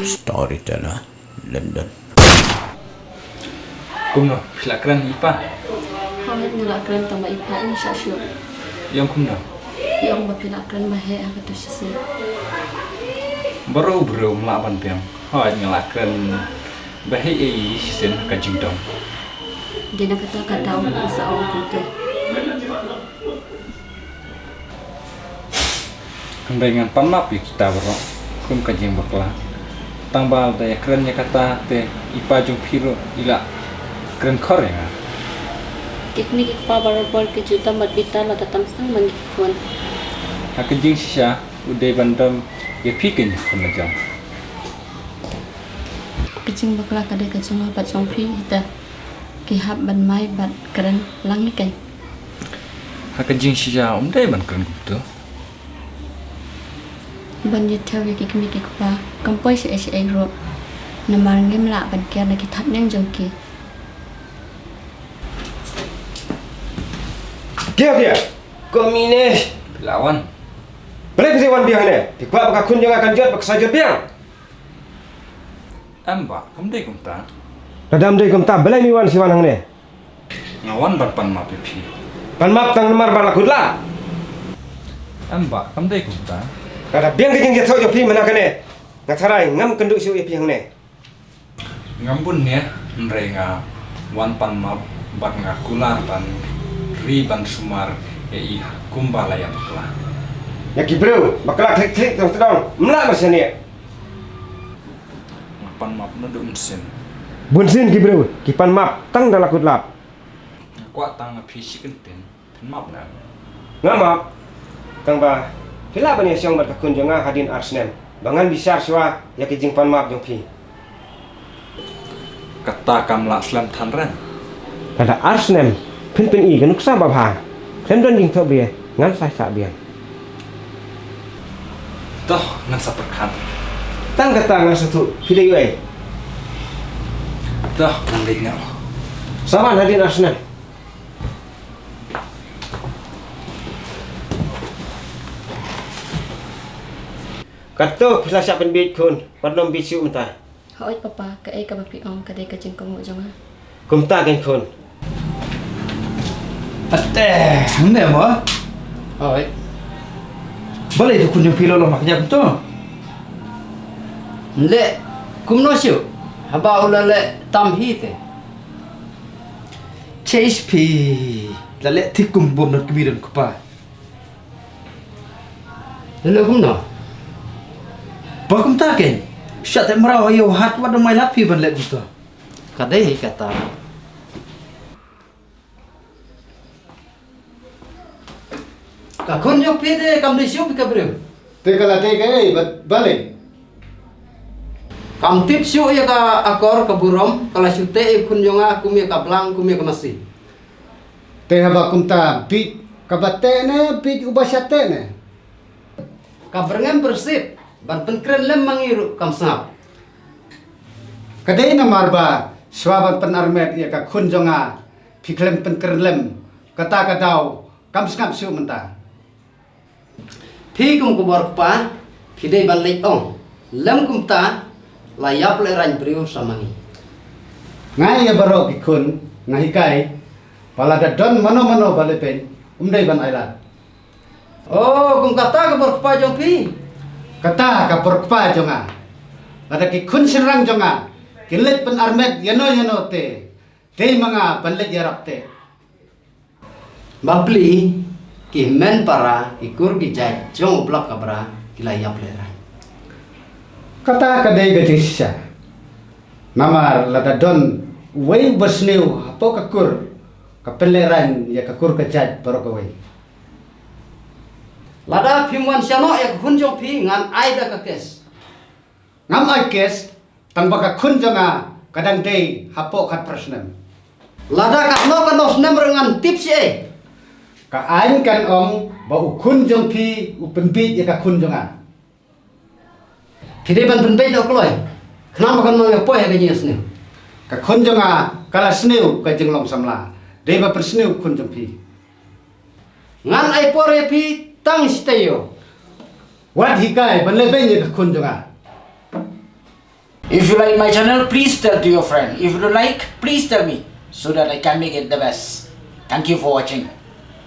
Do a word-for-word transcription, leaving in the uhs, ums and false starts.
Storyteller, London. Kumno, phi la kren i pa? Hooid, nga la kren tang ba i pa im shah shuh. Ïong kumno? Ïong ba phi la kren ba heh ha kato shisien. Baroh briew ym lah ban biang. Hooid, nga la kren ba heh ïa i shisien ha ka jingdom. Dei na kata ka daw ba sa ong kumta. Hynrei ngan pan map ïa kita baroh kum ka jingbakla. Tang ba lada ïa kren ïa kata te i pa jong phi ruh i la kren khor ïa nga. Ki kmie ki kpa barabor ki ju dam bad bitar lada tam sdang man ki khun. Ha ka jingshisha u dei ban dom ïa phi keiñ khun la jong. Ka jingbakla ka dei ka jong nga bad jong phi, ita ki hap ban mai bad kren lang hi keiñ. Ha ka jingshisha um dei ban kren kumto. Ban ïa thew ïa ki kmie ki kpa kam poi shaei shaei ruh. Namar ngim lah ban kiar na ki thapniang jong ki. Kiar kiar. Ko mine. Lawan. Balei phi wan biang hangne? Phi kwah ba ka khun jong nga kan jot ba ka sa jot biang. Em bah, kam dei kumta. Lada ym dei kumta, balei mi wan shi wan hangne? Nga wan ban pan map ïa phi. Pan map tang namar ba la kut lad? Em bah, kam dei kumta. Lada biang ka jingïathoh jong phi mynta kane, nga tharai ngam kynduh shuh ïa phi hangne. Ngam bun ne, hynrei nga wan pan map bad nga kular ban ri ban sumar ïa i kumba la ïa bakla. Ïa ki briew bakla thik thik tang tdong, mla ma shane. Nga pan map naduh mynsiem. Bunsien ki briew ki pan map tang da la kut lad. Nga kwah tang na phi shi kyntien, phin map ne em? Nga map. Tang ba phi lah ban ïa shong bad ka khun jong nga hadien ar snem ba ngan bishar shuwa ïa ki jingpan map jong phi. Kata kam lah slem than ren. Lada ar snem phin pyni ka nuksa babha, khlem don jingthoh bria, ngan sa sah biang. Toh, ngan sa pyrkhat. Tang kata ngan sa thuh, phi dei uei? Toh, ngan dei nga. Sa wan hadien ar snem. Kato phi la shah pynbieit khun, wat nym bieit shuh mynta. Hooid papa, kaei kaba phi ong ka dei ka jingkohnguh jong nga. Kumta keiñ khun. Ate, hangne mo? Hooid. Balei tu khun jong phi la long bha kjat kumto? Leh kumno shuh haba u la leh tam hi te? Chase phi la leh thik kum bym don kmie don kpa. Leh kumno? Ba kumta keiñ. Sha te mraw ïa u hat wat dang mai lad phi ban leh kumta. Ka dei hi kata. Ka khun jong phi te kam dei shuh phi ka briew. Te ka la dei kaei ba balei? Kam tip shuh ïa ka akor ka burom, ka la shu teh ïa khun jong nga kum ïa ka blang kum ïa ka masi. Te haba kumta bieit kaba teh ne bieit uba sha teh ne? Ka byrngem byrsit ban pynkren lem ma ngi ruh kam sngap. Ka dei namar ba shuwa ban pynarmet ïa ka khun jong nga phi khlem pynkren lem, kata ka daw kam sngap shuh mynta. Phi kum ka bor kpa phi dei ban leit ong lem kumta, la ïap lehraiñ briew sa ma ngi. Nga ïa baroh ki khun nga hikai ba lada don mano mano ba leh beiñ um dei ban ailad. Oh, kum kata ka bor kpa jong phi? Kata ka bor kpa jong nga. Lada ki khun shynrang jong nga kin leit pynarmet ïano ïano te, dei ma nga ban leit ïarap te. Bapli, ki hynmen para, ki kur ki jait jong u Blok Kabra ki la ïap lehraiñ. Kata ka dei ka jingshisha. Namar lada don uwei uba sniew hapoh ka kur, ka pynlehraiñ ïa ka kur ka jait baroh kawei. Lada phim wan shano ïa ka khun jong phi ngan ai da ka kes. Ngam ai kes, tang ba ka khun jong nga ka dang dei hapoh khatphra snem. Lada katno katno snem ruh ngan tip shi ei. Ka aiñ kan ong ba u khun jong phi u pynbieit ïa ka khun jong nga. Phi dei ban pynbieit noh kloi. Khnang ba kan ym ïa poi ha ka jingïasniew. Ka khun jong nga ka la sniew ka jinglong samla. Dei ba pynsniew khun jong phi. Ngan ai por ïa phi tang shi taïew. Wat hikai ban leh beiñ ïa ka khun jong nga. If you like my channel, please tell to your friend. If you don't like, please tell me so that I can make it the best. Thank you for watching.